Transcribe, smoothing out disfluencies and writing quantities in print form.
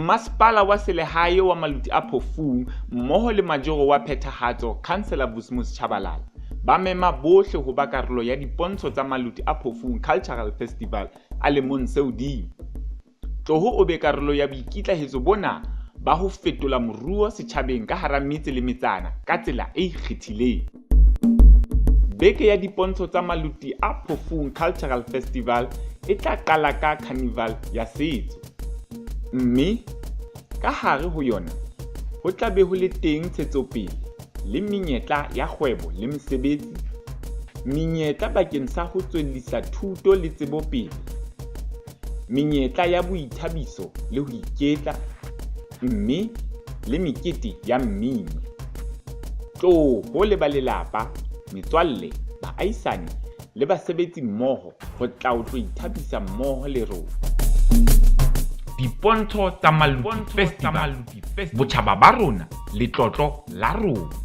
Mmasepala wa Selehae wa Maluti a Phofung mmoho le Majoro wa Phethahatso Councillor Vusimuzi Tshabalala ba mema bohle ho ba karolo ya dipontsho tsa Maluti a Phofung Cultural Festival a lemong se hodimo. Tloho o be karolo ya boikitlahetso bona ba ho fetola moruo setjhabeng ka hara metse le metsana ka tsela e ikgethileng. Beke ya dipontsho tsa Maluti a Phofung Cultural Festival e tla qala ka carnival ya setso. Mme ka hare ho yona ho tla be ho le teng ntshetsopele le menyetla ya kgwebo le mesebetsi, menyetla bakeng sa ho tswellisa thuto le tsebo pele, menyetla ya boithabiso le ho iketla, mme le mekete ya mmino. Tloho le ba lelapa, metswalle, baahisane le basebetsi mmoho ho tla o tlo ithabisa mmoho le rona. Dipontsho tsa Maluti Festival, botjhaba ba rona, letlotlo la rona.